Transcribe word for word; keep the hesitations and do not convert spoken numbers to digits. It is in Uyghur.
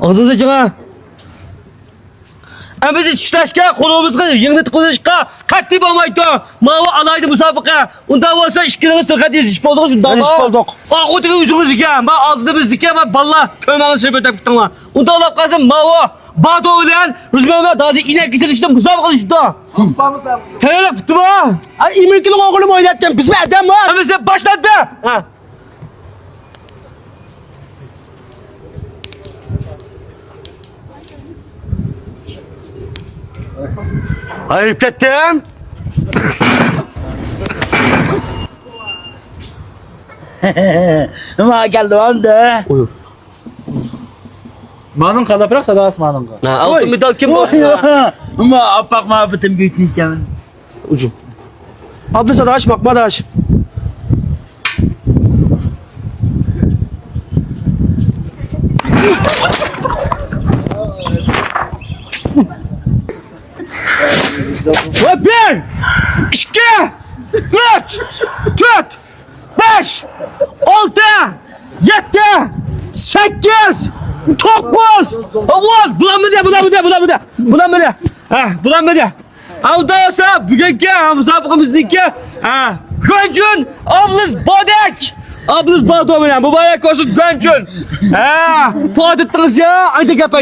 ئاغزىڭىزنى ئېچىڭ ھە. ئەمدى چۈشلەشكە، قولىمىزغا يىڭنە تىقىۋېلىشقا قەتئىي بولمايدۇ. ماۋۇ ئالاھىدە مۇسابىقە. ئۇنداق بولسا ئىككىڭلار بىر خەت يېزىشىپ بولدۇق، شۇنداقمۇ؟ يېزىشىپ بولدۇق. ئاغۇتىگە ئۆزىڭىزگە، مانا ئالدىدا بىزنىڭكى، مانا بالىلار كۆرمەڭلار سىرتىپ كېتىڭلار. ئۇنداق بولۇپ قالسا ماۋۇ بادو بىلەن رۇزمەمەت ھازىر ئىنەك كېسىلىشتە مۇسابىقە قىلىشىپتۇ. تەييارلىق پۈتتىمۇ؟ ئا، ئىمىنكىنىڭ ئوغلىمۇ ئوينايدىكەن، بىزمۇ ئادەممۇ؟ ھەممىسى باشلاندى. ھە. ئايرىپ كەتتىم. ما كەلدى ئەمدى. مانىڭ قالاپراق ساداسى مانىڭغا. ھە، ئالتۇن مېدال كىم بولسا؟ ما ئاپاق ما بىتىم گۆتۈنچەم. ئۇجۇم. ئابدۇساداش، ماقماداش. ۋە بىر، ئىككى، ئۈچ، تۆت، بەش، ئالتە، يەتتە، سەككىز، توققۇز، ئون. بۇلارمىدى، بۇلارمىدى، بۇلارمىدى، بۇلارمىدى. ھە، بۇلارمىدى. ئالدىسا بۈگۈنكى مۇسابىقىمىزنىڭكى، ھە، گۇەنجۈن ئابلىز بادەك. ئابلىز بادو بىلەن مۇبارەك بولسۇن گۇەنجۈن. ھە، پۇ ئادەتتىڭىز يا، ئايدا گەپ